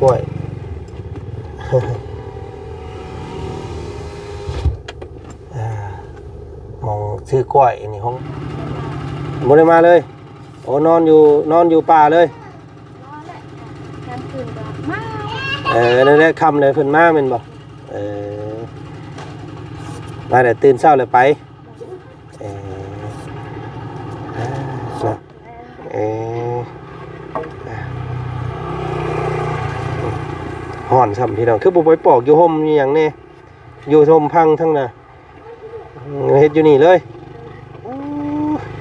ກ້ວຍ ອ່າ ໝ່ອງຊື້ກ້ວຍນີ້ຂອງ ບໍ່ໄດ້ມາເລີຍ. ໂອ້ ນອນຢູ່ ນອນຢູ່ປ່າເລີຍ. ນອນແຫຼະ ກາງຄືນກໍມາ. ເອີ ນັ້ນແຫຼະ ຄ່ຳແລ້ວເພິ່ນມາແມ່ນບໍ່? ເອີ ມາແລ້ວ ຕື່ນເຊົ້າແລ້ວໄປ. ເອີ ເອີ ຮ້ອນຊ້ຳພີ່ນ້ອງ ຄືບໍ່ໄປປອກຢູ່ຮົ່ມຢູ່ຫຍັງແດ່ ຢູ່ຮົ່ມພັງທັງນະ ເຮັດຢູ່ນີ້ເລີຍ. ໂອ້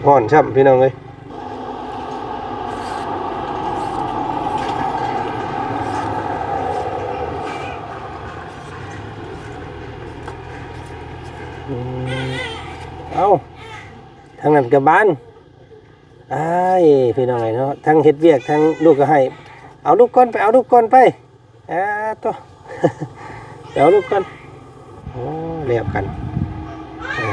ຮ້ອນຊ້ຳພີ່ນ້ອງເອີຍ. ເອົ້າ ທາງນັ້ນກະບານ ອ້າຍ ພີ່ນ້ອງເອີຍເນາະ ທັງເຮັດວຽກ ທັງລູກກໍໃຫ້ ເອົາລູກກ່ອນໄປ ເອົາລູກກ່ອນໄປ. ອາ ໂຕ ເອົາລູກກ່ອນ. ໂອ້ ແລ້ວກັນ ເອີ ອ່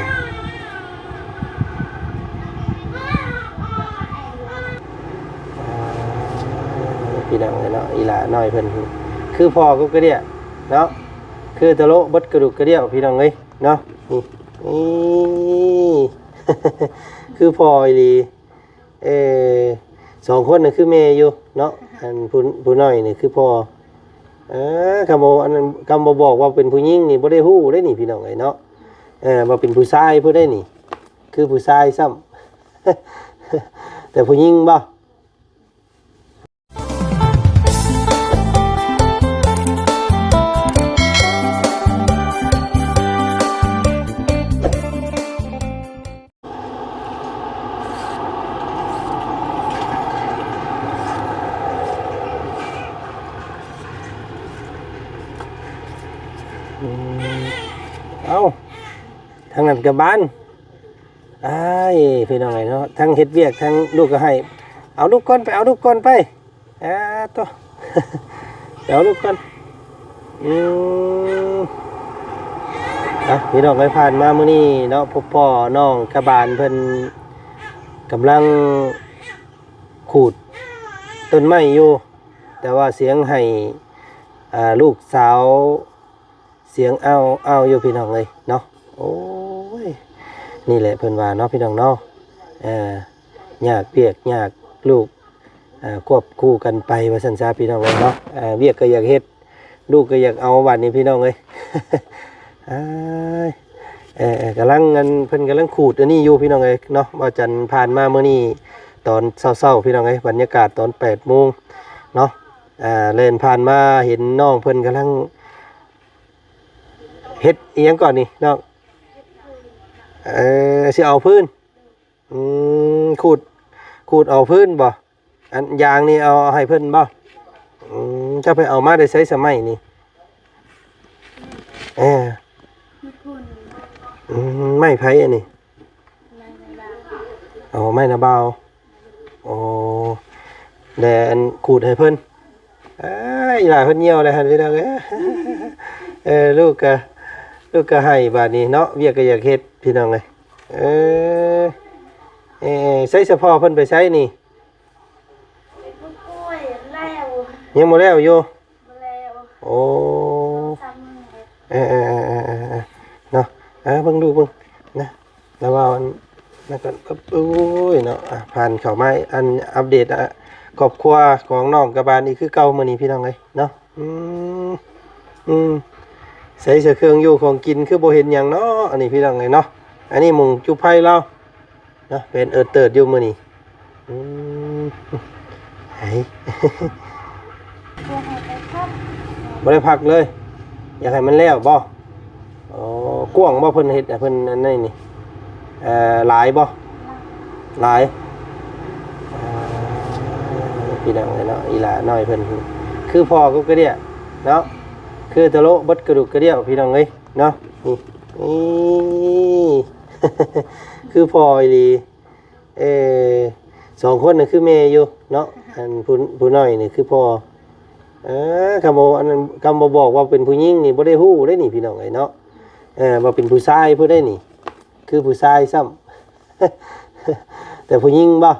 າ ພີ່ນ້ອງເອີຍເນາະ ອີຫຼ້ານ້ອຍເພິ່ນ ຄືພໍ່ກັບກະເດຍເນາະ ຄືຕະໂລະເບິດກະດູກກະດຽວ ພີ່ນ້ອງເອີຍເນາະ. ນີ້ ນີ້ ຄືພໍ່ອີ່ຫຼີ. ເອີ ສອງຄົນນະຄືແມ່ຢູ່ເນາະ ອັນຜູ້ ຜູ້ນ້ອຍນີ້ຄືພໍ່. ເອີ ຄຳບໍ່ ອັນນັ້ນ ຄຳບໍ່ບອກວ່າເປັນຜູ້ຍິງນີ້ບໍ່ໄດ້ຮູ້ເດ້ນີ້ ພີ່ນ້ອງເອີຍເນາະ. ເອີ ວ່າເປັນຜູ້ຊາຍຜູ້ໃດນີ້ ຄືຜູ້ຊາຍຊ້ຳ ແຕ່ຜູ້ຍິງບໍ່? ເອົ້າ ທາງນັ້ນກະບານ ອ້າຍ ພີ່ນ້ອງເອີຍເນາະ ທັງເຮັດວຽກ ທັງລູກກໍໃຫ້ ເອົາລູກກ່ອນໄປ ເອົາລູກກ່ອນໄປ. ອາ ໂຕ ເອົາລູກກ່ອນ. ອືມ ອ່ະ ພີ່ນ້ອງເອີຍ ຜ່ານມາມື້ນີ້ເນາະ ພົບພໍ້ນ້ອງກະບານເພິ່ນກຳລັງຂູດຕົ້ນໄມ້ຢູ່ ແຕ່ວ່າສຽງໄຫ້ ອ່າ ລູກສາວ ສຽງອ້າວໆຢູ່ພີ່ນ້ອງເອີຍເນາະ. ໂອ້ຍ ນີ້ແຫຼະເພິ່ນວ່າເນາະ ພີ່ນ້ອງເນາະ ເອີ ຍາກວຽກຍາກລູກ ເອີ ຄວບຄູ່ກັນໄປວ່າຊັ້ນຊະ ພີ່ນ້ອງເອີຍເນາະ. ເອີ ວຽກກໍຢາກເຮັດ ລູກກໍຢາກເອົາ ບາດນີ້ພີ່ນ້ອງເອີຍ. ອ້າຍ ເອີ ເອີ ກຳລັງ ອັນ ເພິ່ນກຳລັງຂູດອັນນີ້ຢູ່ ພີ່ນ້ອງເອີຍເນາະ. ບ່າວຈັນຜ່ານມາມື້ນີ້ຕອນເຊົ້າໆ ພີ່ນ້ອງເອີຍ ບັນຍາກາດຕອນແປດໂມງເນາະ ອ່າ ແລ່ນຜ່ານມາເຫັນນ້ອງເພິ່ນກຳລັງ ເຮັດອີ່ຫຍັງກ່ອນນີ້ນ້ອງ? ເອີ ຊິເອົາຟືນ. ອືມ ຂູດ ຂູດເອົາຟືນບໍ່? ອັນຢາງນີ້ເອົາ ເອົາໃຫ້ເພິ່ນບໍ່? ອືມ ເຈົ້າໄປເອົາມາແຕ່ໃສສະໄມ້ນີ້? ເອີ ອືມ ໄມ້ໃຜອັນນີ້? ອໍ ໄມ້ນາບ່າວ. ໂອ້ ແລະ ອັນຂູດໃຫ້ເພິ່ນ. ເອີ ອີຫຼ້າເພິ່ນຍ່ຽວແລ້ວຫັ້ນ ພີ່ນ້ອງເອີຍ. ເອີ ລູກກະ ລູກກະໄຫ້ບາດນີ້ເນາະ ວຽກກະຢາກເຮັດ ພີ່ນ້ອງເອີຍ. ເອີ ເອີ ໃສສະພໍ່ເພິ່ນໄປໃສນີ້? ຍັງບໍ່ແລ້ວຢູ່? ບໍ່ແລ້ວ. ໂອ້ ສອງສາມມື້ແລ້ວ. ເອີ ເອີ ເນາະ ເບິ່ງດູເບິ່ງນະ ລະວ່າອັນນັ້ນກ່ອນ. ໂອ້ຍເນາະ ອ່າ ຜ່ານເຂົ້າມາ ອັນ ອັບເດດ ອ່າ ຄອບຄົວຂອງນ້ອງກະບານອີກຄືເກົ່າມື້ນີ້ ພີ່ນ້ອງເອີຍເນາະ. ອືມ ອືມ ໃສເສື້ອເຄື່ອງຢູ່ຂອງກິນ ຄືບໍ່ເຫັນຫຍັງເນາະ ອັນນີ້ ພີ່ນ້ອງເອີຍເນາະ. ອັນນີ້ໝຸງຈຸໄຟລາວ ເນາະ ເປັນເອີດເຕີດຢູ່ມື້ນີ້. ອືມ ໄຫ ບໍ່ໄດ້ພັກ ບໍ່ໄດ້ພັກເລີຍ ຢາກໃຫ້ມັນແລ້ວບໍ່? ອໍ ກວ້າງບໍ່ ເພິ່ນເຮັດ ເພິ່ນອັນນີ້ນີ້ ເອີ ຫຼາຍບໍ່? ຫຼາຍ ອ່າ ພີ່ນ້ອງເອີຍເນາະ ອີຫຼ້ານ້ອຍເພິ່ນ ຄືພໍ່ກັບກະເດຍເນາະ ຄືຕະໂລະເບິດກະດູກກະດຽວ ພີ່ນ້ອງເອີຍເນາະ. ນີ້ ນີ້ ຄືພໍ່ອີ່ຫຼີ. ເອີ ສອງຄົນນະຄືແມ່ຢູ່ເນາະ ອັນຜູ້ ຜູ້ນ້ອຍນີ້ຄືພໍ່. ເອີ ຄຳບໍ່ ອັນນັ້ນ ຄຳບໍ່ບອກວ່າເປັນຜູ້ຍິງນີ້ບໍ່ໄດ້ຮູ້ເດ້ນີ້ ພີ່ນ້ອງເອີຍເນາະ ເອີ ວ່າເປັນຜູ້ຊາຍຜູ້ໃດນີ້ ຄືຜູ້ຊາຍຊ້ຳ ແຕ່ຜູ້ຍິງບໍ່?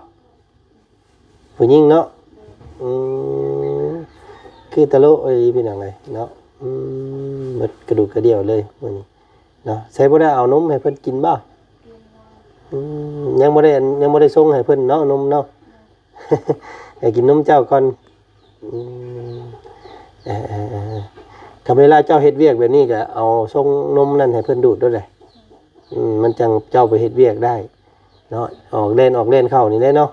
ຜູ້ຍິງເນາະ. ອືມ ຄືຕະໂລະອີ່ຫຼີພີ່ນ້ອງເອີຍເນາະ. ອືມ ໝົດກະດູກກະດຽວເລີຍມື້ນີ້ເນາະ. ໃສບໍ່ໄດ້ເອົານົມໃຫ້ເພິ່ນກິນບໍ່? ອືມ ຍັງບໍ່ໄດ້ ຍັງບໍ່ໄດ້ຊົງໃຫ້ເພິ່ນເນາະ ນົມເນາະ. ໃຫ້ກິນນົມເຈົ້າກ່ອນ. ອືມ ເອີໆໆ ຄັນເວລາເຈົ້າເຮັດວຽກແບບນີ້ ກໍເອົາຊົງນົມນັ້ນໃຫ້ເພິ່ນດູດໂລດແຫຼະ. ອືມ ມັນຈັ່ງເຈົ້າໄປເຮັດວຽກໄດ້ເນາະ. ອອກແລ່ນ ອອກແລ່ນເຂົ້ານີ້ແຫຼະເນາະ.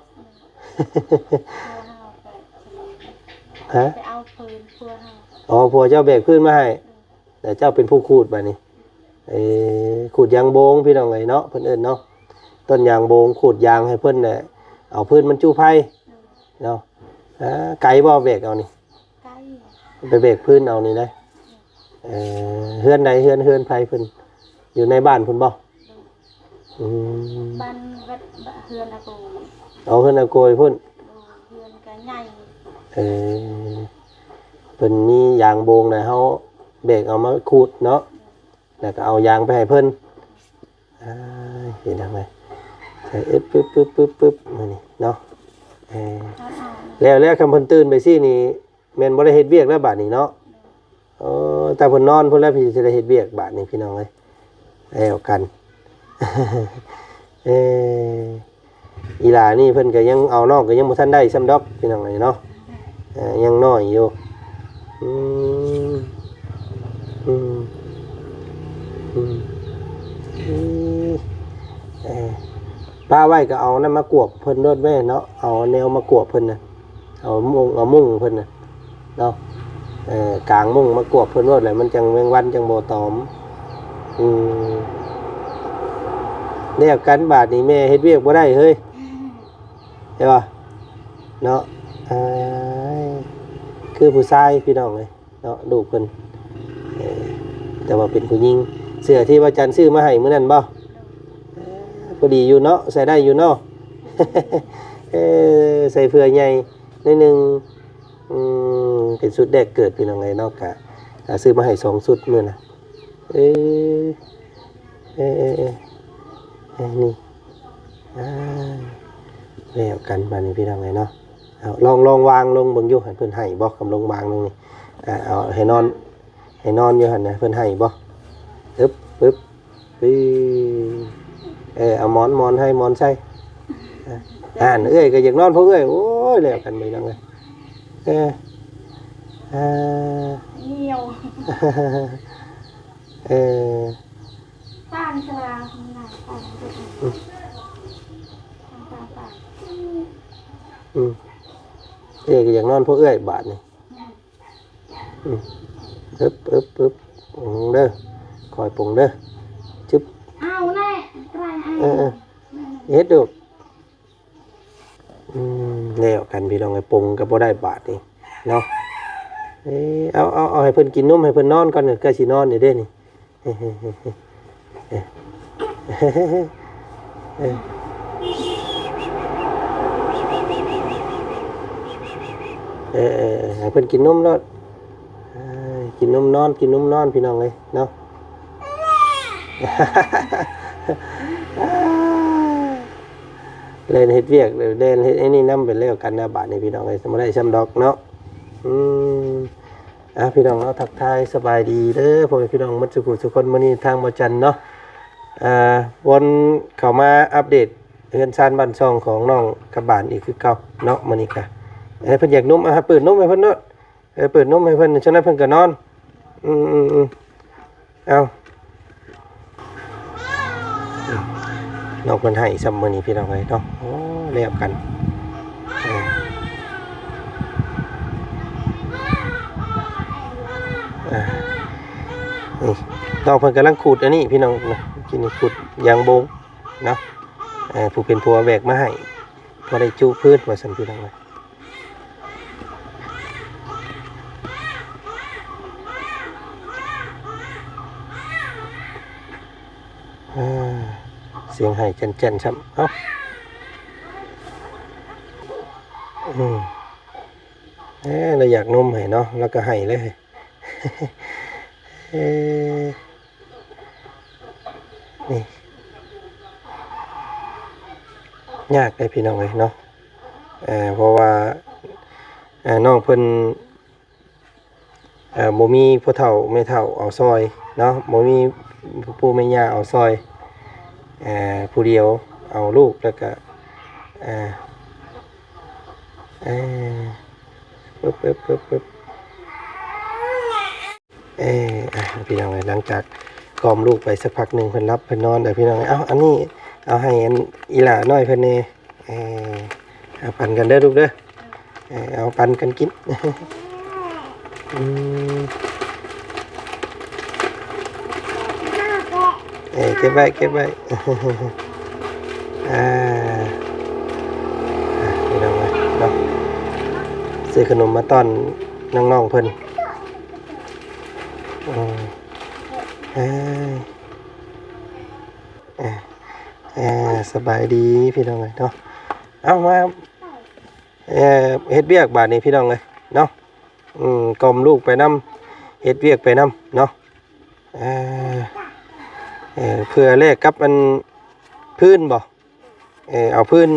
ຮະ? ໄປເອົາຟືນ ຜົວເຮົາ. ອໍ ຜົວເຈົ້າແບກຟືນມາໃຫ້. ແລ້ວເຈົ້າເປັນຜູ້ຂູດບາດນີ້. ເອີ ຂູດຢາງໂບງພີ່ນ້ອງເອີຍເນາະ ເພິ່ນເອີ້ນເນາະ ຕົ້ນຢາງໂບງ. ຂູດຢາງໃຫ້ເພິ່ນແຫຼະ ເອົາຟືນມັນຈຸໄຟເນາະ. ອາ ໄກບໍ່ແບກເອົານີ້? ໄກ. ໄປແບກຟືນເອົານີ້ໄດ໋. ເອີ ເຮືອນໃດ ເຮືອນ ເຮືອນໃຜເພິ່ນ ຢູ່ໃນບ້ານພຸ້ນບໍ່? ໂດຍ. ອືມ ບ້ານວັດ ເຮືອນອາໂກຍ. ເອົາ ເຮືອນອາໂກຍພຸ້ນ. ໂດຍ ເຮືອນກໍໃຫຍ່. ເອີ ເພິ່ນມີຢາງໂບງນະ ເຮົາແບກເອົາມາຂູດເນາະ ແລ້ວກໍເອົາຢາງໄປໃຫ້ເພິ່ນ. ອາ ເຫັນຈັ່ງໃດ ໃສ່ອຶບປຶບປຶບປຶບປຶບ ມື້ນີ້ເນາະ. ເອີ ແລ້ວ ແລ້ວຄັນເພິ່ນຕື່ນໄປຊີ້ນີ້ ແມ່ນບໍ່ໄດ້ເຮັດວຽກແລ້ວບາດນີ້ເນາະ. ເອີ ແຕ່ເພິ່ນນອນພຸ້ນແລ້ວ ພີ່ຊິໄດ້ເຮັດວຽກບາດນີ້ ພີ່ນ້ອງເອີຍ. ແລ້ວກັນ ເອີ ອີຫຼ້ານີ້ເພິ່ນກໍຍັງເອົານ້ອງ ກໍຍັງບໍ່ທັນໄດ້ຊ້ຳດອກ ພີ່ນ້ອງເອີຍເນາະ. ເອີ ຍັງນ້ອຍຢູ່. ອືມ ອືມ ອືມ ເອີ ປະໄວ້ກໍເອົານັ້ນມາກວບເພິ່ນໂລດແມ່ເນາະ. ເອົາແນວມາກວບເພິ່ນນະ ເອົາມຸ້ງ ເອົາມຸ້ງເພິ່ນນະເນາະ. ເອີ ກາງມຸ້ງມາກວບເພິ່ນໂລດແຫຼະ ມັນຈັ່ງ ແມງວັນຈັ່ງບໍ່ຕອມ. ອືມ ແລ້ວກັນບາດນີ້ ແມ່ເຮັດວຽກບໍ່ໄດ້ເຮີ້ຍ ເຫັນບໍ່ເນາະ. ເອີ ຄືຜູ້ຊາຍ ພີ່ນ້ອງເອີຍ ເນາະ ລູກເພິ່ນ. ເອີ ແຕ່ວ່າເປັນຜູ້ຍິງ. ເສື້ອທີ່ວ່າຈັນຊື້ມາໃຫ້ມື້ນັ້ນບໍ່? ເອີ ພໍດີຢູ່ເນາະ ໃສ່ໄດ້ຢູ່ເນາະ. ເອີ ໃສ່ເພື່ອໃຫຍ່ໜ້ອຍໜຶ່ງ. ອືມ ເປັນຊຸດແລກເກີດ ພີ່ນ້ອງເອີຍເນາະ. ກະ ກະຊື້ມາໃຫ້ສອງຊຸດມື້ນະ. ເອີ ເອີ ເອີ ເອີ ນີ້ ອາ ແລ້ວກັນບາດນີ້ ພີ່ນ້ອງເອີຍເນາະ. ເອົາ ລອງ ລອງວາງລົງເບິ່ງຢູ່ ໃຫ້ເພິ່ນໃຫ້ບໍ່ ຄຳລົງວາງລົງນີ້. ອາ ເອົາໃຫ້ນອນ ໃຫ້ນອນຢູ່ຫັ້ນນະ ເພິ່ນໃຫ້ບໍ່? ອຶບ ປຶບ ປຶບ ເອີ ເອົາໝອນ ໝອນໃຫ້ ໝອນໃສ່. ອາ ອ່ານ ເອື້ອຍກໍຢາກນອນ ພວກເອື້ອຍ. ໂອ້ຍ ແລ້ວກັນໄປ ພີ່ນ້ອງເອີຍ. ເອີ ເອີ ໜຽວ ເອີ ປານຊະລາ ປານ ອືມ ປານ ປານ ອືມ ເອື້ອຍກໍຢາກນອນ ພວກເອື້ອຍບາດນີ້. ອືມ ອຶບ ອຶບ ອຶບ ປົງເດີ ຄ່ອຍປົງເດີ. ຈຶບ ເອົາແຫຼະ ໄກ ເອີ ເຮັດລູກ. ອືມ ແລ້ວກັນ ພີ່ນ້ອງເອີຍ ປົງກໍບໍ່ໄດ້ບາດນີ້ເນາະ. ເອີ ເອົາ ເອົາ ເອົາໃຫ້ເພິ່ນກິນນົມ ໃຫ້ເພິ່ນນອນກ່ອນ ໃກ້ຊິນອນນີ້ເດ້ນີ້. ເອີ ເອີ ເອີ ໃຫ້ເພິ່ນກິນນົມໂລດ. ເອີ ກິນນົມນອນ ກິນນົມນອນ ພີ່ນ້ອງເອີຍເນາະ. ແລ່ນເຮັດວຽກ ແລ່ນເຮັດໄອ້ນີ້ນຳ ໄປແລ້ວກັນນະ ບາດນີ້ ພີ່ນ້ອງເອີຍ ບໍ່ໄດ້ຊ້ຳດອກເນາະ. ອືມ ອ່າ ພີ່ນ້ອງເນາະ ທັກທາຍສະບາຍດີເດີ ພໍ່ແມ່ພີ່ນ້ອງໝົດສູ່ຜູ້ສູ່ຄົນ. ມື້ນີ້ທາງບໍ່ຈັນເນາະ ອ່າ ວອນເຂົ້າມາອັບເດດເຮືອນຊານບ້ານຊ່ອງຂອງນ້ອງກັບບ້ານອີກຄືເກົ່າເນາະ. ມື້ນີ້ກະ ເອີ ເພິ່ນຢາກນົມ ອ່າ ເປີດນົມໃຫ້ເພິ່ນໂລດ. ເອີ ເປີດນົມໃຫ້ເພິ່ນ ສະນັ້ນເພິ່ນກໍນອນ. ອືມໆໆ ເອົາ ນ້ອງເພິ່ນໄຫ້ຊ້ຳມື້ນີ້ ພີ່ນ້ອງເອີຍເນາະ. ໂອ້ ແລ້ວກັນ ເອີ ເອີ ນີ້ ນ້ອງເພິ່ນກຳລັງຂູດອັນນີ້ ພີ່ນ້ອງ ກິນຂູດຢາງໂບງເນາະ. ເອີ ຜູ້ເປັນຜົວແບກມາໃຫ້ ພໍໄດ້ຈຸພື້ນວ່າຊັ້ນ ພີ່ນ້ອງເອີຍ. ອ່າ ສຽງໄຫ້ແຈ່ນໆຊ້ຳ. ເອົ້າ ອືມ ເອີ ລາວຢາກນົມໃຫ້ເນາະ ລາວກໍໃຫ້ເລີຍ. ເອີ ນີ້ ຍາກເດ້ ພີ່ນ້ອງເອີຍເນາະ. ເອີ ເພາະວ່າ ເອີ ນ້ອງເພິ່ນ ເອີ ບໍ່ມີພໍ່ເຖົ້າແມ່ເຖົ້າເອົາຊ່ອຍເນາະ ບໍ່ມີພໍ່ປູ່ແມ່ຍ່າເອົາຊ່ອຍ ເອີ ຜູ້ດຽວເອົາລູກ ແລ້ວກະ ເອີ ເອີ ປຶບ ປຶບ ປຶບ ປຶບ ເອີ ອ່ະ ພີ່ນ້ອງເອີຍ ຫຼັງຈາກກອມລູກໄປສັກພັກໜຶ່ງ ເພິ່ນຫຼັບເພິ່ນນອນແລ້ວ ພີ່ນ້ອງເອີຍ. ເອົາ ອັນນີ້ເອົາໃຫ້ອັນອີ່ຫຼ້ານ້ອຍເພິ່ນແດ່ ເອີ ເອົາປັນກັນເດີລູກເດີ ເອີ ເອົາປັນກັນກິນ ອືມ ເອີ ເກັບໄວ້ ເກັບໄວ້ ອ່າ ອ່ະ ພີ່ນ້ອງເອີຍເນາະ ຊື້ຂະໜົມມາຕ້ອນນ້ອງໆເພິ່ນ ເອີ ເອີ ເອີ ເອີ ສະບາຍດີພີ່ນ້ອງເອີຍເນາະ ເອົາ ມາ ເອີ ເຮັດວຽກບາດນີ້ພີ່ນ້ອງເອີຍເນາະ ອືມ ກອມລູກໄປນຳ ເຮັດວຽກໄປນຳເນາະ ເອີ ເອີ ເພື່ອແລກກັບອັນ ພື້ນບໍ່? ເອີ ເອົາພື້ນ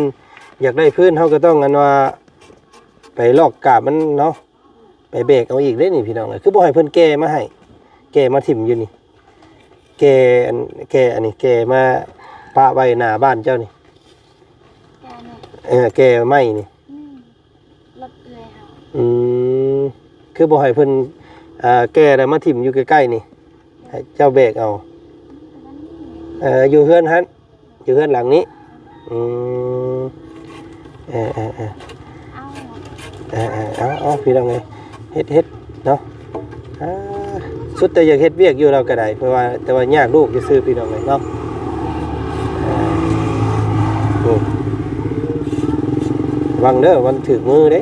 ຢາກໄດ້ພື້ນ ເຮົາກໍຕ້ອງອັນວ່າ ໄປລອກກາບມັນເນາະ ໄປແບກເອົາອີກເດ້ນີ້ພີ່ນ້ອງເອີຍ ຄືບໍ່ໃຫ້ເພິ່ນແກ່ມາໃຫ້ ແກ່ມາຖິ້ມຢູ່ນີ້ ແກ່ອັນ ແກ່ອັນນີ້ ແກ່ມາປະໄວ້ໜ້າບ້ານເຈົ້ານີ້ ແກ່ນີ້ ເອີ ແກ່ໄມ້ນີ້ ອືມ ລົດເອື້ອຍເຮົາ ອືມ ຄືບໍ່ໃຫ້ເພິ່ນ ເອີ ແກ່ແລ້ວມາຖິ້ມຢູ່ໃກ້ໆນີ້ ໃຫ້ເຈົ້າແບກເອົາ ເອີ ຢູ່ເຮືອນຫັ້ນ ຢູ່ເຮືອນຫຼັງນີ້ ອືມ ເອີ ເອີ ເອີ ເອົາ ເອີ ເອີ ເອົາ ເອົາ ພີ່ນ້ອງເອີຍ ເຮັດ ເຮັດເນາະ ອ່າ ສຸດແຕ່ຢາກເຮັດວຽກຢູ່ລາວກໍໄດ້ ເພາະວ່າ ແຕ່ວ່າຍາກລູກຊື່ໆ ພີ່ນ້ອງເອີຍເນາະ ອ່າ ນີ້ ລະວັງເດີ ມັນຖືກມືເດ້.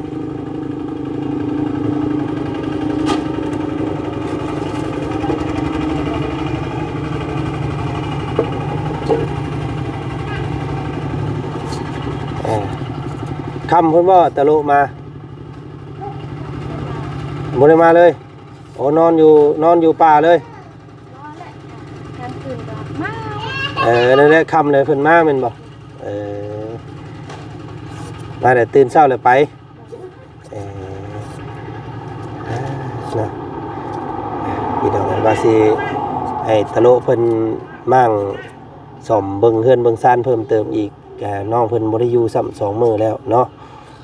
ເອີ ຄ່ຳພຸ້ນບໍ່ຕາໂລະມາ? ບໍ່ໄດ້ມາເລີຍ? ໂອ້ ນອນຢູ່ ນອນຢູ່ປ່າເລີຍ? ນອນແຫຼະ ກາງຄືນກໍມາ. ເອີ ນັ້ນແຫຼະ ຄ່ຳແລ້ວເພິ່ນມາແມ່ນບໍ່? ເອີ ມາແລ້ວຕື່ນເຊົ້າແລ້ວໄປ. ເອີ ອ່າ ເນາະ ພີ່ນ້ອງ ວ່າຊິໃຫ້ຕາໂລະເພິ່ນມ້າງສ້ອມເບິ່ງເຮືອນເບິ່ງຊານເພີ່ມເຕີມອີກ ກະນ້ອງເພິ່ນບໍ່ໄດ້ຢູ່ຊ້ຳສອງມື້ແລ້ວເນາະ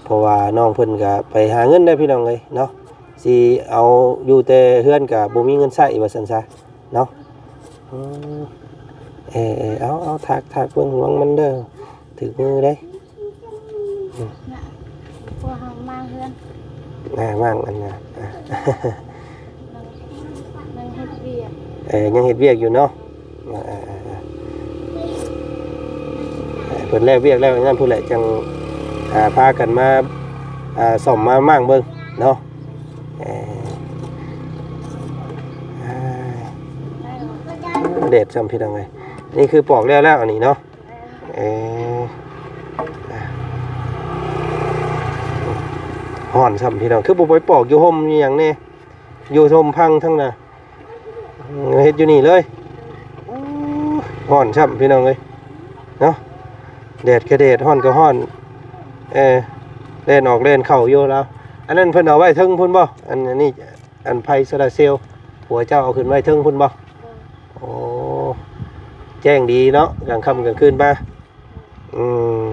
ເພາະວ່ານ້ອງເພິ່ນກະໄປຫາເງິນໄດ໋ ພີ່ນ້ອງເອີຍເນາະ ຊິເອົາຢູ່ແຕ່ເຮືອນກະບໍ່ມີເງິນໃຊ້ວ່າຊັ້ນຊະເນາະ. ອືມ ເອີ ເອີ ເອົາ ເອົາ ຖາກ ຖາກເບິ່ງລະວັງມັນເດີ ຖືກມືເດ້. ອືມ ນະ ພວກເຮົາມາເຮືອນ ອ່າ ວາງອັນນະ ອ່າ ຍັງ ຍັງເຮັດວຽກ ເອີ ຍັງເຮັດວຽກຢູ່ເນາະ ອ່າ ອ່າ ອ່າ ອ່າ ເພິ່ນແລ້ວວຽກແລ້ວນັ້ນພຸ້ນແຫຼະ ຈັ່ງ ອ່າ ພາກັນມາ ອ່າ ສ້ອມມາມ້າງເບິ່ງເນາະ ເອີ ອ່າ ແດດຊ້ຳ ພີ່ນ້ອງເອີຍ ນີ້ຄືປອກແລ້ວແລ້ວອັນນີ້ເນາະ. ເອີ ຮ້ອນຊ້ຳພີ່ນ້ອງ ຄືບໍ່ໄປປອກຢູ່ຮົ່ມຢູ່ຫຍັງແດ່ ຢູ່ຮົ່ມພັງທັງນະ ເຮັດຢູ່ນີ້ເລີຍ. ໂອ້ ຮ້ອນຊ້ຳພີ່ນ້ອງເອີຍເນາະ ແດດກະແດດ ຮ້ອນກະຮ້ອນ ເອີ ແລ່ນອອກແລ່ນເຂົ້າຢູ່ລາວ. ອັນນັ້ນເພິ່ນເອົາໄວ້ເທິງພຸ້ນບໍ່? ອັນ ອັນນີ້ ອັນໄຟໂຊລາເຊວ ຜົວເຈົ້າເອົາຂຶ້ນໄວ້ເທິງພຸ້ນບໍ່? ໂອ້ ແຈ້ງດີເນາະ ກາງຄ່ຳກາງຄືນມາ. ອືມ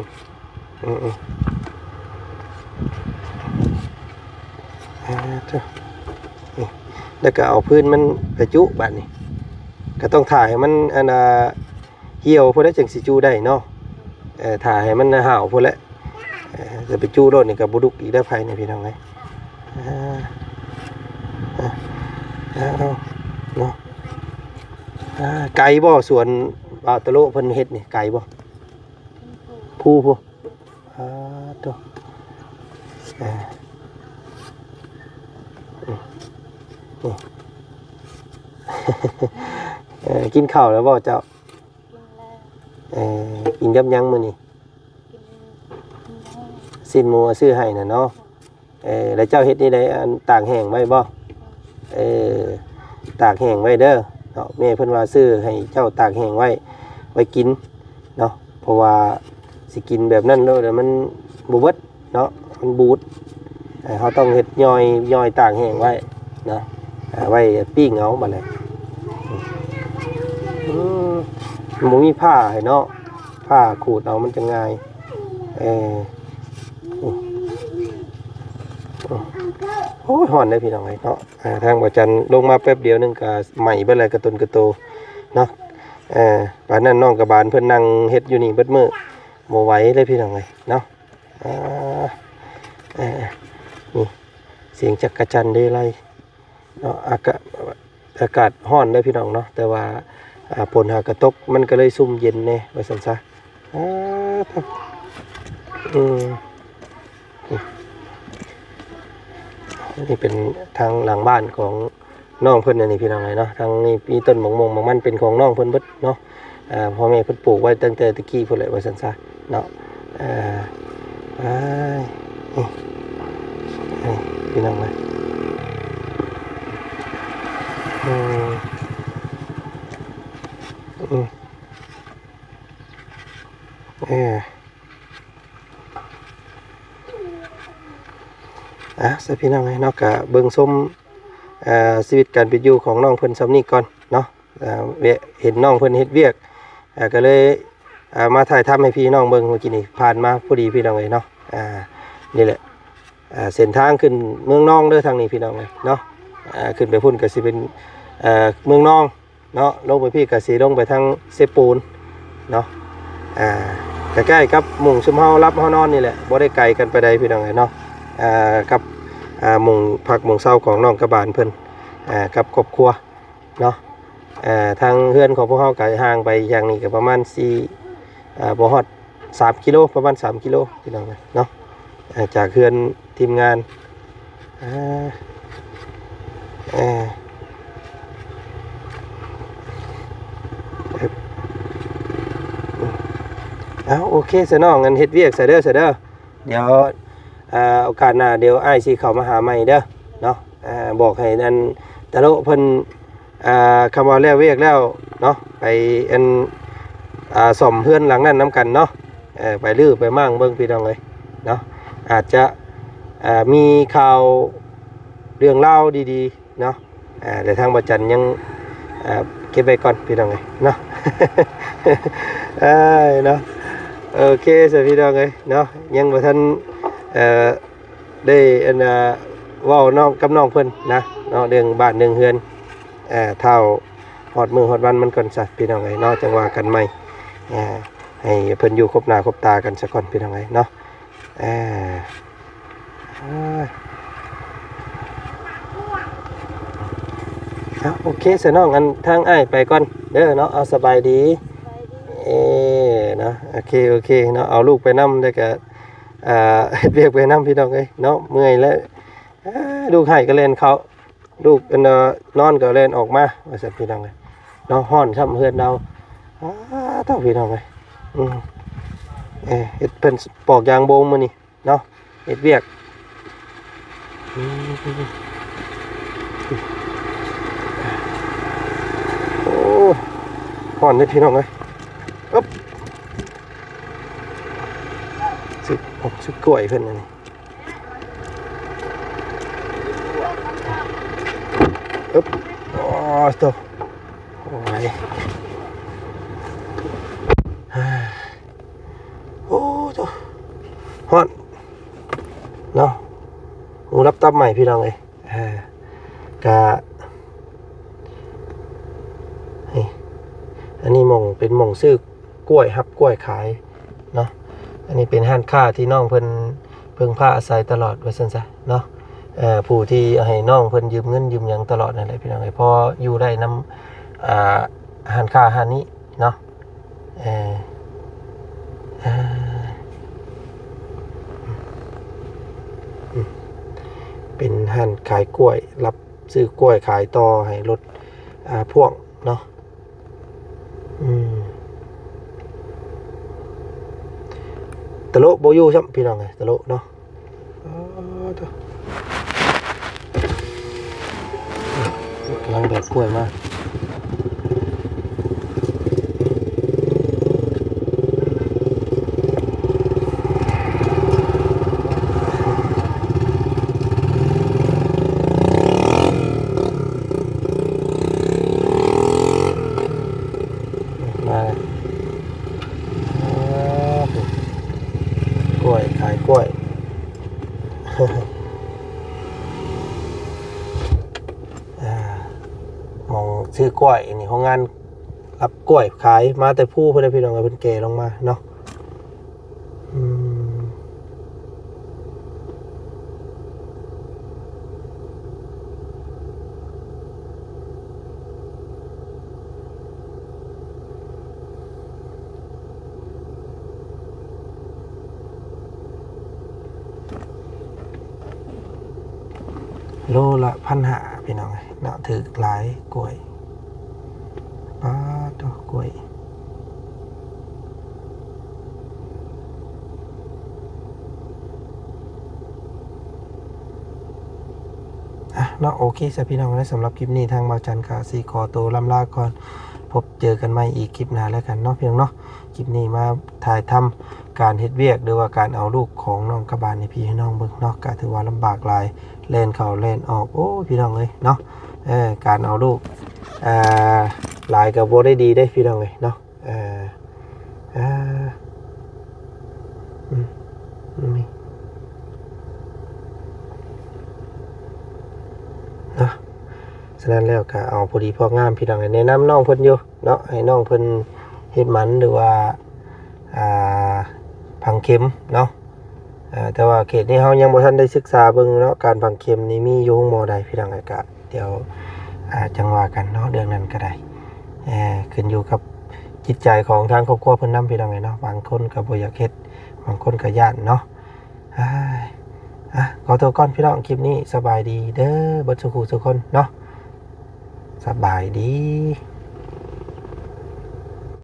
ອືມ ອືມ ອ່າ ໂທ້ ນີ້ ແລ້ວກໍເອົາພື້ນມັນໄປຈຸບາດນີ້ ກໍຕ້ອງຖ້າໃຫ້ມັນ ອັນ ອ່າ ຫ່ຽວພຸ້ນແຫຼະ ຈັ່ງຊິຈຸໄດ້ເນາະ ເອີ ຖ້າໃຫ້ມັນຫ່າວພຸ້ນແຫຼະ ເອີ ຈະໄປຈຸໂລດນີ້ກໍບໍ່ດຸກອີກແລ້ວ ໄຟນີ້ພີ່ນ້ອງເອີຍ. ອ່າ ອ່າ ເອົາ ເນາະ ອ່າ ໄກບໍ່ສວນບ່າວຕະໂລະເພິ່ນເຮັດນີ້ ໄກບໍ່? ພູພຸ້ນ ອ່າ ໂທ້ ເອີ ນີ້ ນີ້ ເອີ ກິນເຂົ້າແລ້ວບໍ່ເຈົ້າ? ກິນແລ້ວ ເອີ ກິນກັບຫຍັງມື້ນີ້? ກິນ ຊີ້ນໝູເອົາຊື້ໃຫ້ນະເນາະ. ເອີ ແລ້ວເຈົ້າເຮັດແນວໃດ ອັນ ຕາກແຫ້ງໄວ້ບໍ່? ເອີ ຕາກແຫ້ງໄວ້ເດີເນາະ ແມ່ເພິ່ນວ່າຊື້ໃຫ້ເຈົ້າຕາກແຫ້ງໄວ້ ໄວ້ກິນເນາະ ເພາະວ່າຊິກິນແບບນັ້ນໂລດ ແລ້ວມັນບໍ່ເບິດເນາະ ມັນບູດ. ເອີ ເຮົາຕ້ອງເຮັດຍ່ອຍ ຍ່ອຍຕາກແຫ້ງໄວ້ເນາະ ອ່າ ໄວ້ປີ້ງເອົາບັດນີ້. ອືມ ມັນບໍ່ມີຜ້າໃຫ້ເນາະ ຜ້າຂູດເອົາມັນຈັ່ງງ່າຍ. ເອີ ໂອ້ຍ ຮ້ອນເດ້ພີ່ນ້ອງເອີຍເນາະ. ອ່າ ທາງບໍ່ຈັນລົງມາແປັບດຽວໜຶ່ງກໍໄໝ້ເບິດແລ້ວ ກະຕົນກະໂຕເນາະ. ເອີ ປານນັ້ນນ້ອງກະບານເພິ່ນນັ່ງເຮັດຢູ່ນີ້ເບິດມື້ ບໍ່ໄຫວເລີຍພີ່ນ້ອງເອີຍເນາະ. ອ່າ ເອີ ນີ້ ສຽງຈັກກະຈັນເລໄລເນາະ. ອາກາດ ອາກາດຮ້ອນເດີພີ່ນ້ອງເນາະ ແຕ່ວ່າ ອ່າ ຝົນຫາກະຕົກ ມັນກະເລີຍຊຸ່ມເຢັນແດ່ວ່າຊັ້ນຊະ. ອ່າ ອືມ ນີ້ເປັນທາງຫຼັງບ້ານຂອງນ້ອງເພິ່ນ ອັນນີ້ພີ່ນ້ອງເອີຍເນາະ. ທາງນີ້ມີຕົ້ນໝາກມ່ວງໝາກມັນເປັນຂອງນ້ອງເພິ່ນເບິດເນາະ. ອ່າ ພໍ່ແມ່ເພິ່ນປູກໄວ້ຕັ້ງແຕ່ຕະກີ້ພຸ້ນແຫຼະວ່າຊັ້ນຊະເນາະ. ອ່າ ອ້າຍ ນີ້ ນີ້ພີ່ນ້ອງເອີຍ ອືມ ອືມ ເອີ ອ່າ ຊະພີ່ນ້ອງເອີຍເນາະ ກະເບິ່ງຊົມ ເອີ ຊີວິດການເປັນຢູ່ຂອງນ້ອງເພິ່ນຊ່ຳນີ້ກ່ອນເນາະ. ເອີ ແວະເຫັນນ້ອງເພິ່ນເຮັດວຽກ ເອີ ກໍເລີຍ ເອີ ມາຖ່າຍທຳໃຫ້ພີ່ນ້ອງເບິ່ງ. ເມື່ອກີ້ນີ້ຜ່ານມາພໍດີພີ່ນ້ອງເອີຍເນາະ. ອ່າ ນີ້ແຫຼະ ເສັ້ນທາງຂຶ້ນເມືອງນອງເດີທາງນີ້ພີ່ນ້ອງເອີຍເນາະ. ອ່າ ຂຶ້ນໄປພຸ້ນກໍຊິເປັນ ເອີ ເມືອງນອງເນາະ ລົງໄປພີ້ກໍຊິລົງໄປທາງເຊໂປນເນາະ. ອ່າ ໃກ້ໆກັບໝ່ອງຊຸມເຮົາຫຼັບເຮົານອນນີ້ແຫຼະ ບໍ່ໄດ້ໄກກັນປານໃດພີ່ນ້ອງເອີຍເນາະ. ອ່າ ກັບ ອ່າ ໝ່ອງພັກໝ່ອງເຊົາຂອງນ້ອງກະບານເພິ່ນ ອ່າ ກັບຄອບຄົວ ເນາະ. ເອີ ທາງເຮືອນຂອງພວກເຮົາກໍຫ່າງໄປຢ່າງນີ້ກໍປະມານສີ່ ເອີ ບໍ່ຮອດສາມກິໂລ ປະມານສາມກິໂລພີ່ນ້ອງເອີຍເນາະ. ເອີ ຈາກເຮືອນທີມງານ ເອີ ເອີ ເອົາ ໂອເຄຊະນ້ອງ ອັນເຮັດວຽກຊະເດີ ຊະເດີ. ດຽວ ອ່າ ໂອກາດໜ້າດຽວອ້າຍຊິເຂົ້າມາຫາໃໝ່ເດີເນາະ. ອ່າ ບອກໃຫ້ອັນຕະໂລະເພິ່ນ ອ່າ ຄຳວ່າແລ້ວວຽກແລ້ວເນາະ ໄປອັນ ອ່າ ສ້ອມເຮືອນຫຼັງນັ້ນນຳກັນເນາະ. ເອີ ໄປຮື້ໄປມ້າງເບິ່ງພີ່ນ້ອງເອີຍເນາະ. ອາດຈະ ອ່າ ມີຂ່າວເລື່ອງລາວດີໆ ເນາະ. ອ່າ ແຕ່ທາງບໍ່ຈັນຍັງ ອ່າ ເກັບໄວ້ກ່ອນພີ່ນ້ອງເອີຍເນາະ. ເອີຍເນາະ ໂອເຄຊະພີ່ນ້ອງເອີຍເນາະ ຍັງບໍ່ທັນ ເອີ ໄດ້ອັນ ເວົ້ານ້ອງກັບນ້ອງເພິ່ນນະເນາະ ເລື່ອງບ້ານເລື່ອງເຮືອນ. ເອີ ຖ້າຮອດມື້ຮອດວັນມັນກ່ອນຊະພີ່ນ້ອງເອີຍເນາະ ຈັ່ງວ່າກັນໃໝ່. ເອີ ໃຫ້ເພິ່ນຢູ່ຄົບໜ້າຄົບຕາກັນຊະກ່ອນພີ່ນ້ອງເອີຍເນາະ. ເອີ ເອົາ ໂອເຄຊະນ້ອງ ອັນທາງອ້າຍໄປກ່ອນເດີເນາະ. ເອົາ ສະບາຍດີ ເອີ ເນາະ ໂອເຄ ໂອເຄເນາະ. ເອົາລູກໄປນຳ ແລ້ວກະ ອ່າ ເຮັດວຽກໄປນຳພີ່ນ້ອງເອີຍເນາະ. ເມື່ອຍແລ້ວ ອ່າ ລູກໄຫ້ກໍແລ່ນເຂົ້າ ລູກອັນນອນກໍແລ່ນອອກມາວ່າຊັ້ນພີ່ນ້ອງເອີຍເນາະ. ຮ້ອນຊ້ຳເຮືອນລາວ ອາ ເທົ່າພີ່ນ້ອງເອີຍ. ອືມ ເອີ ເຮັດເພິ່ນປອກຢາງໂບງມື້ນີ້ເນາະ ເຮັດວຽກ. ອືມ ໂອ້ ຮ້ອນເດ້ພີ່ນ້ອງເອີຍ. ອຶບ ຊຶກ ຊຶກກ້ວຍເພິ່ນອັນນີ້. ອຶບ ໂອ້ໂຕ ໂອ້ຍ ໂອ້ໂຕ ຮ້ອນເນາະ. ໝູລັບຕັບໃໝ່ພີ່ນ້ອງເອີຍ. ເອີ ກະ ນີ້ ອັນນີ້ໝ່ອງ ເປັນໝ່ອງຊື້ກ້ວຍ ຮັບກ້ວຍຂາຍເນາະ. ອັນນີ້ເປັນຮ້ານຄ້າທີ່ນ້ອງເພິ່ນເພິ່ງພາອາໄສຕະຫຼອດວ່າຊັ້ນຊະເນາະ. ເອີ ຜູ້ທີ່ໃຫ້ນ້ອງເພິ່ນຢືມເງິນຢືມຫຍັງຕະຫຼອດນັ້ນແຫຼະພີ່ນ້ອງເອີຍ ພໍຢູ່ໄດ້ນຳ ອ່າ ຮ້ານຄ້າຮ້ານນີ້ເນາະ. ເອີ ເປັນຮ້ານຂາຍກ້ວຍ ຮັບຊື້ກ້ວຍຂາຍຕໍ່ໃຫ້ລົດ ອ່າ ພ່ວງເນາະ. ອືມ ຕະໂລະບໍ່ຢູ່ຊ້ຳພີ່ນ້ອງເອີຍ ຕະໂລະເນາະ. ອໍ ໂທ້ ກຳລັງແບກກ້ວຍມາ. ໂ ອ່າ ໝ່ອງຊື້ກ້ວຍນີ້ ໂຮງງານຮັບກ້ວຍຂາຍ ມາແຕ່ພູພຸ້ນແຫຼະພີ່ນ້ອງເອີຍ ເພິ່ນແກ່ລົງມາເນາະ. ອືມ ໂລລະພັນຫ້າ ພີ່ນ້ອງເອີຍເນາະ ຖືກຫຼາຍກ້ວຍ ປາດໂທ້ ກ້ວຍ ອ່ະເນາະ ໂອເຄຊະພີ່ນ້ອງເອີຍ ສຳລັບຄລິບນີ້ທາງບ່າວຈັນກະຊິຂໍໂຕລ່ຳລາກ່ອນ ພົບເຈີກັນໃໝ່ອີກຄລິບໜ້າແລ້ວກັນເນາະ ພີ່ນ້ອງເນາະ. ຄລິບນີ້ມາຖ່າຍທຳການເຮັດວຽກ ຫຼືວ່າການເອົາລູກຂອງນ້ອງກະບານໃຫ້ພີ່ໃຫ້ນ້ອງເບິ່ງເນາະ ກະຖືວ່າລຳບາກຫຼາຍ ແລ່ນເຂົ້າແລ່ນອອກ ໂອ້ຍ ພີ່ນ້ອງເອີຍເນາະ ເອີ ການເອົາລູກ ອ່າ ຫຼາຍກະບໍ່ໄດ້ດີເດ້ພີ່ນ້ອງເອີຍເນາະ. ເອີ ອ່າ ອືມ ນີ້ ເນາະ ສະນັ້ນແລ້ວກະເອົາພໍດີພໍງາມ ພີ່ນ້ອງ ແນະນຳນ້ອງເພິ່ນຢູ່ເນາະ ໃຫ້ນ້ອງເພິ່ນເຮັດໝັນ ຫຼືວ່າ ອ່າ ຝັງເຂັມເນາະ. ເອີ ແຕ່ວ່າເຂດນີ້ເຮົາຍັງບໍ່ທັນໄດ້ສຶກສາເບິ່ງເນາະ ການຝັງເຂັມນີ້ມີຢູ່ໂຮງໝໍໃດ ພີ່ນ້ອງ ກະ ດຽວ ອ່າ ຈັ່ງວ່າກັນເນາະ ເລື່ອງນັ້ນກະໄດ້ ເອີ ຂຶ້ນຢູ່ກັບຈິດໃຈຂອງທາງຄອບຄົວເພິ່ນນຳ ພີ່ນ້ອງເອີຍເນາະ ບາງຄົນກະບໍ່ຢາກເຮັດ ບາງຄົນກະຢ້ານເນາະ. ອ່າ ອ່ະ ຂໍໂຕກ່ອນພີ່ນ້ອງ ຄລິບນີ້ສະບາຍດີເດີ ເບິດສູ່ຜູ້ສູ່ຄົນເນາະ ສະບາຍດີ.